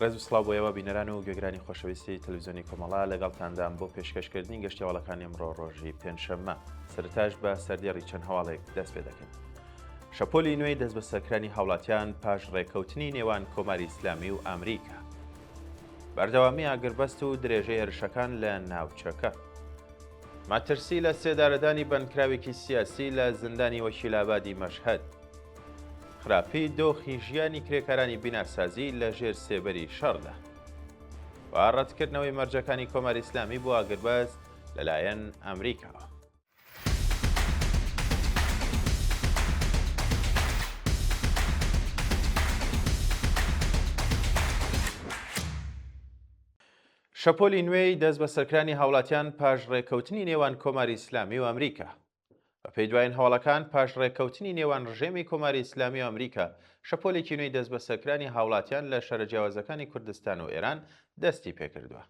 ڕێز و سڵاو بۆ ئێوە بینەران و گوێگرانی خۆشەویستی تەلەڤیزیۆنی کۆمەڵە لەگەڵتاندام بۆ پێشکەشکردنی گەشتی هەواڵەکانی ئەمڕۆ ڕۆژی پێنجشەممە سەرەتاش بە سەردێڕی چەند هەواڵێک دەست پێ دەکەین. شەپۆلی نوێی دەستبەسەرکرانی هاوڵاتیان پاش ڕێککەوتنی نێوان کۆماری ئیسلامی و ئامریکا. بەردەوامی ئاگربەست و درێژەی هێرشەکان لە ناوچەکە. مەترسی لە سێدارەدانی بەندکراوێکی سیاسی لە زیندانی وەکیلابادی مەشهەد. خراپی دۆخی ژیانی کرێکارانی بیناسازی لە ژێر سێبەری شەڕدا. و ڕەتکردنەوەی مەرجەکانی کۆماری ئیسلامی بۆ ئاگربەست لەلایەن ئەمریکاوە. شەپۆلی نوێی دەستبەسەرکرانی هاوڵاتیان پاش ڕێککەوتنی نێوان کۆماری ئیسلامی و ئەمریکا. بەپێی دوایین هەواڵەکان پاش ڕێککەوتنی نێوان ڕژێمی کۆماری ئیسلامی و ئەمریکا، شەپۆلێکی نوێی دەستبەسەرکرانی هاوڵاتیان لە شارە جیاوازەکانی کوردستان و ئێران دەستی پێکردووە.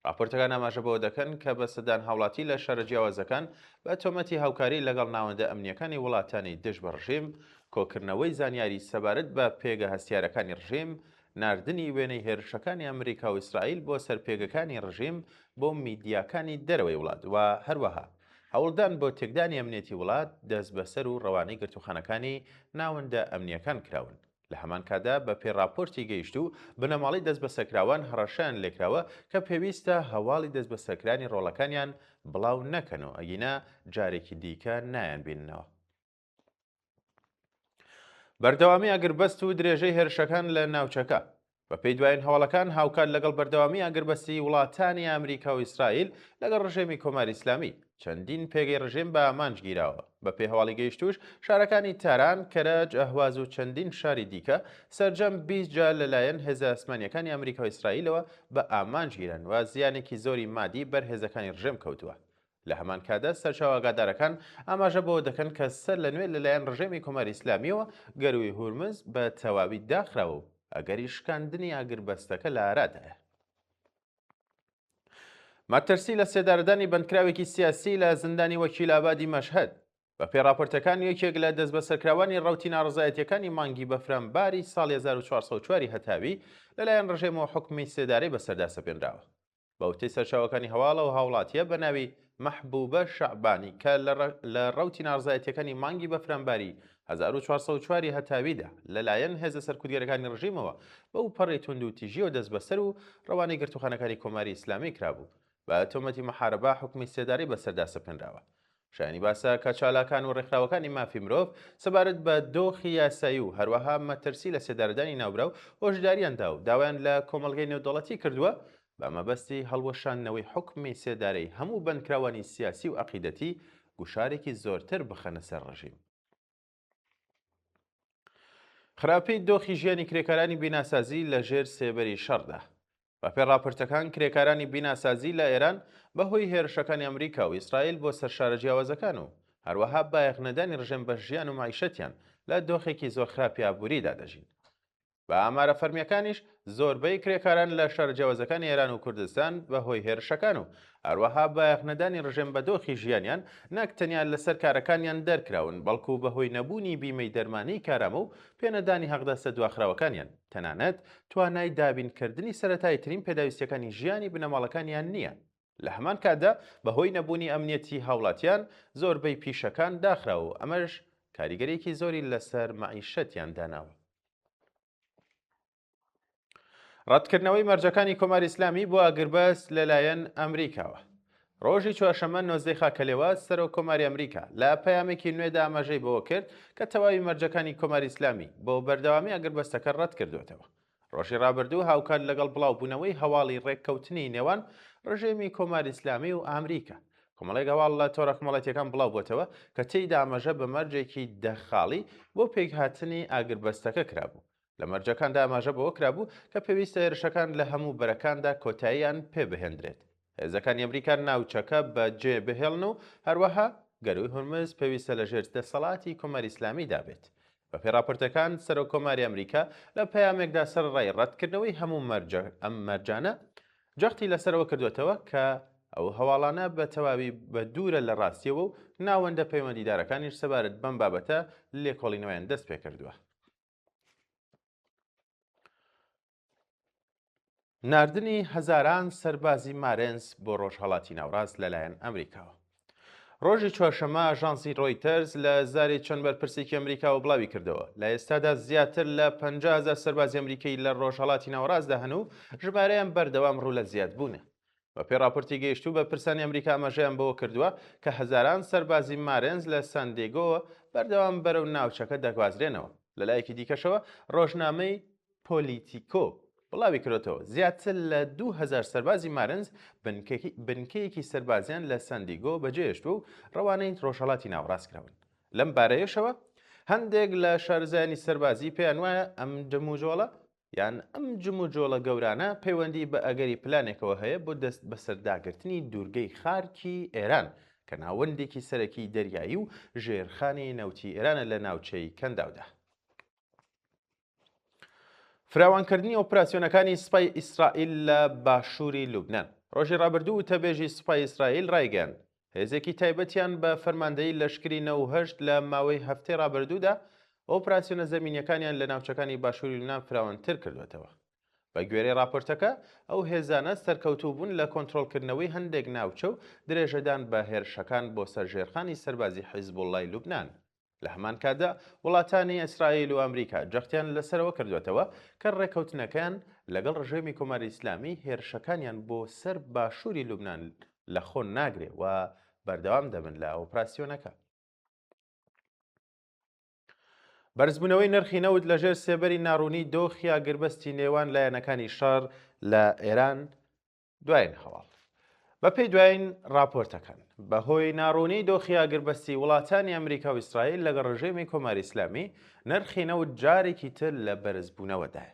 ڕاپۆرتەکان ئاماژە بەوە دەکەن کە بە سەدان هاوڵاتی لە شارە جیاوازەکان بە تۆمەتی هاوکاری لەگەڵ ناوەندە ئەمنییەکانی وڵاتانی دژ بە ڕژیم، کۆکردنەوەی زانیاری سەبارەت بە پێگە هەستیارەکانی ڕژیم، ناردنی وێنەی هێرشەکانی ئەمریکا و ئیسرائیل بۆ سەر پێگەکانی ڕژیم بۆ میدیاکانی دەرەوەی وڵات و هەروەها هەوڵدان بۆ تێکدانی ئەمنیەتی وڵات دەستبەسەر و ڕەوانەی گرتووخانەکانی ناوەندە ئەمنییەکان کراون. لە هەمان کاتدا بە پێی ڕاپۆرتی گەیشتوو، بنەماڵەی دەستبەسەرکراوان هەڕەشەیان لێکراوە کە پێویستە هەواڵی دەستبەسەرکرانی ڕۆڵەکانیان بڵاو نەکەن و ئەگینا جارێکی دیکە نایانبیننەوە. بەردەوامی ئاگربەست و درێژەی هێرشەکان لە ناوچەکە. بەپێی دوایین هەواڵەکان هاوکات لەگەڵ بەردەوامی ئاگربەستی وڵاتانی ئەمریکا و ئیسرائیل لەگەڵ ڕژێمی کۆماری ئیسلامی، چەندین پێگەی ڕژێم بە ئامانج گیراوە. بەپێی هەواڵی گەیشتووش شارەکانی تاران، کەرەج، ئەهواز و چەندین شاری دیکە سەرجەم 20 جار لەلایەن هێزە ئاسمانییەکانی ئەمریکا و ئیسرائیلەوە بە ئامانج گیران و زیانێکی زۆری مادی بەر هێزەکانی ڕژێم کەوتووە. لە هەمان کاتدا سەرچاوە ئاگادارەکان ئاماژە بەوە دەکەن کە سەر لە نوێ لەلایەن ڕژێمی کۆماری ئیسلامییەوە گەرووی هورمز بە تەواوی داخراوە و ئەگەری شکاندنی ئاگربەستەکە لە ئارادایە. مەترسی لە سێدارەدانی بەندکراوێکی سیاسی لە زیندانی وەکیلابادی مەشهەد. بەپێی ڕاپۆرتەکان یەکێک لە دەستبەسەرکراوانی ڕەوتی ناڕەزایەتییەکانی مانگی بەفرانباری ساڵی 1404 هەتاوی لەلایەن ڕژێمەوە حوکمی سێدارەی بەسەردا سەپێنراوە. بە وتەی سەرچاوەکانی هەواڵ ئەو هاوڵاتییە بە ناوی مەحبوبە شەعبانی کە لە ڕەوتی ناڕزایەتییەکانی مانگی بەفرانباری 1404 ی هەتاویدا لەلایەن هێزە سەرکوتگەرەکانی ڕژیمەوە بەو پەڕی توندوتیژییەوە دەستبەسەر و ڕەوانەی گرتووخانەکانی کۆماری ئیسلامی کرابوو بە تۆمەتی محاربە حوکمی سێدارەی بەسەردا سەپێنراوە. شایانی باسە کە چالاکان و ڕێکخراوەکانی مافی مرۆڤ سەبارەت بە دۆخی یاسایی و هەروەها مەترسی لە سێدارەدانی ناوبراو هۆشداریان دا و داوایان لە کۆمەڵگەی نێودەوڵەتی کردووە بە مەبەستی هەڵوەشاندنەوەی حوکمی سێدارەی هەموو بەندکراوانی سیاسی و عەقیدەتی گوشارێکی زۆرتر بخەنە سەر ڕژیم. خراپی دۆخی ژیانی کرێکارانی بیناسازی لە ژێر سێبەری شەڕدا. بەپێی ڕاپۆرتەکان کرێکارانی بیناسازی لە ئێران بەهۆی هێرشەکانی ئەمریکا و ئیسرائیل بۆ سەر شارە جیاوازەکان و هەروەها بایەخ نەدانی ڕژێم بە ژیان و مەعیشەتیان لە دۆخێکی زۆر خراپی ئابووریدا دەژین. بە ئامارە فەرمییەکانیش زۆربەی کرێکاران لە شارە جیاوازەکانی ئێران و کوردستان بە هۆی هێرشەکان و هەروەها بایەخنەدانی ڕژێم بە دۆخی ژیانیان نەک تەنیا لەسەر کارەکانیان دەرکراون بەڵکو بە هۆی نەبوونی بیمەی دەرمانی کارامە و پێنەدانی حەقدەستە دواخراوەکانیان تەنانەت توانای دابینکردنی سەرەتاییترین پێداویستییەکانی ژیانی بنەماڵەکانیان نییە. لە هەمان کاتدا بەهۆی نەبوونی ئەمنیەتی هاوڵاتیان زۆربەی پیشەکان داخراوە و ئەمەش کاریگەریەکی زۆری لەسەر مەعیشەتیان داناوە. ڕەتکردنەوەی مەرجەکانی کۆماری ئیسلامی بۆ ئاگربەست لەلایەن ئەمریکاوە. ڕۆژی چوارشەممە نۆزدەی خاکەلێوە سەرۆک کۆماری ئەمریکا لە پەیامێکی نوێدا ئاماژەی بەوە کرد کە تەواوی مەرجەکانی کۆماری ئیسلامی بۆ بەردەوامی ئاگربەستەکە ڕەتکردووەتەوە. ڕۆژی ڕابردوو هاوکات لەگەڵ بڵاوبوونەوەی هەواڵی ڕێککەوتنی نێوان ڕژێمی کۆماری ئیسلامی و ئامریکا، کۆمەڵێک هەواڵ لە تۆڕە کۆمەڵایەتییەکان بڵاوبووەتەوە کە تێیدا ئاماژە بە مەرجێکی دە خاڵی بۆ پێکهاتنی ئاگربەستەکە کرابوو. لە مەرجەکاندا ئاماژە بەوە کرابوو کە پێویستە هێرشەکان لە هەموو بەرەکاندا کۆتاییان پێ بهێندرێت. هێزەکانی ئەمریکا ناوچەکە بە جێ بهێڵن و هەروەها گەرووی هورمز پێویستە لە ژێر دەسەڵاتی کۆماری ئیسلامیدا بێت. بەپێی ڕاپۆرتەکان سەرۆک کۆماری ئەمریکا لە پەیامێکدا سەرەڕای ڕەتکردنەوەی هەموو ئەم مەرجانە جەختی لەسەرەوە کردوێتەوە کە ئەو هەواڵانە بە تەواوی بە دوورە لە ڕاستیەوە و ناوەندە پەیوەندیدارەکانیش سەبارەت بەم بابەتە لێکۆڵینەوەیان دەست پێکردووە. ناردنی هەزاران سەربازی مارێنز بۆ ڕۆژهەڵاتی ناوڕاست لەلایەن ئەمریکاوە. ڕۆژی چوارشەممە ئاژانسی ڕۆیتەرز لە زاری چەند بەرپرسێکی ئەمریکاوە بڵاوی کردەوە، لە ئێستادا زیاتر لە 50,000 سەربازی ئەمریکایی لە ڕۆژهەڵاتی ناوەڕاستدا هەن و ژمارەیان بەردەوام ڕوو لە زیادبوونە. بەپێی ڕاپۆرتی گەیشتوو، بەرپرسانی ئەمریکا ئاماژەیان بەوە کردووە کە هەزاران سەربازی مارێنز لە سان دیێگۆوە بەردەوام بەرەو ناوچەکە دەگوازرێنەوە. لەلایەکی دیکەشەوە ڕۆژنامەی پۆلیتیکۆ بڵاویکردۆتەوە، زیاتر لە 2000 سەربازی مارنز بنکەیەکی سەربازیان لە ساندیگۆ بەجێهێشتووە و ڕەوانەی ڕۆژهەڵاتی ناوەڕاست کراون. لەم بارەیەشەوە هەندێک لە شارەزایانی سەربازی پێیان وایە ئەم جموجۆڵە یان ئەم جموجۆڵە گەورانە پەیوەندی بە ئەگەری پلانێکەوە هەیە بۆ دەست بەسەرداگرتنی دوورگەی خارکی ئێران کە ناوەندێکی سەرەکی دەریایی و ژێرخانی نەوتی ئێرانە لە ناوچەی کەنداودا. فراوانکردنی ئۆپراسیۆنەکانی سوپای ئیسرائیل لە باشووری لوبنان. ڕۆژی ڕابردوو وتەبێژی سوپای ئیسرائیل ڕایگەیاند، هێزێکی تایبەتیان بە فەرماندەیی لەشکری 98 لە ماوەی هەفتەی ڕابردوودا ئۆپراسیۆنە زەمینییەکانیان لە ناوچەکانی باشووری لوبنان فراوانتر کردووەتەوە. بە گوێرەی ڕاپۆرتەکە، ئەو هێزانە سەرکەوتوو بوون لە کۆنترۆڵکردنەوەی هەندێک ناوچە و درێژەدان بە هێرشەکان بۆ سەر ژێرخانی سەربازی حیزبوڵڵای لوبنان. لە هەمان کاتدا وڵاتانی ئیسرائیل و ئەمریکا جەختیان لەسەر ئەوە کردووەتەوە کە ڕێککەوتنەکەیان لەگەڵ ڕژێمی کۆماری ئیسلامی هێرشەکانیان بۆ سەر باشووری لوبنان لەخۆ ناگرێ و بەردەوام دەبن لە ئۆپراسیۆنەکە. بەرزبوونەوەی نرخی نەوت لەژێر سێبەری ناڕوونی دۆخی ئاگربەستی نێوان لایەنەکانی شەڕ لە ئێران دوایین هەواڵ. بەپێی دوایین ڕاپۆرتەکان، بەهۆی ناڕوونی دۆخی ئاگربەستی وڵاتانی ئەمریکا و ئیسرائیل لەگەڵ ڕژێمی کۆماری ئیسلامی، نرخی نەوت جارێکی تر لە بەرزبوونەوەدایە.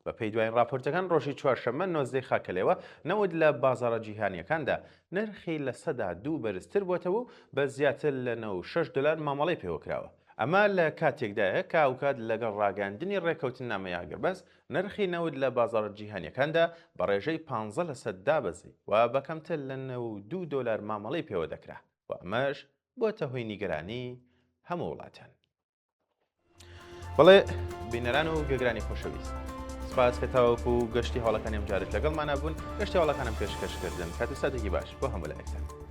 بەپێی دوایین ڕاپۆرتەکان ڕۆژی چوارشەممە نۆزدەی خاکەلێوە نەوت لە بازاڕە جیهانییەکاندا نرخی 2% بەرزتر بووەتەوە و بە زیاتر لە 96 دۆلار مامەڵەی پێوەکراوە. ئەمە لە کاتێکدایە کە هاوکات لەگەڵ ڕاگەیاندنی ڕێککەوتننامەی ئاگربەست، نرخی نەوت لە بازاڕە جیهانییەکاندا بە ڕێژەی 15 لەسەد دابەزی و بە کەمتر لە 92 دۆلار مامەڵەی پێوە دەکرا و ئەمەش بۆتە هۆی نیگەرانی هەموو وڵاتان. بەڵێ بینەران و گوێگرانی خۆشەویست سپاس کە تاوەکو گەشتی هەواڵەکانی ئەمجارەش لەگەڵمانە بوون گەشتی هەواڵەکانم پێشکەشکردن کات و ساتێکی باش بۆ هەموو لایەکتان.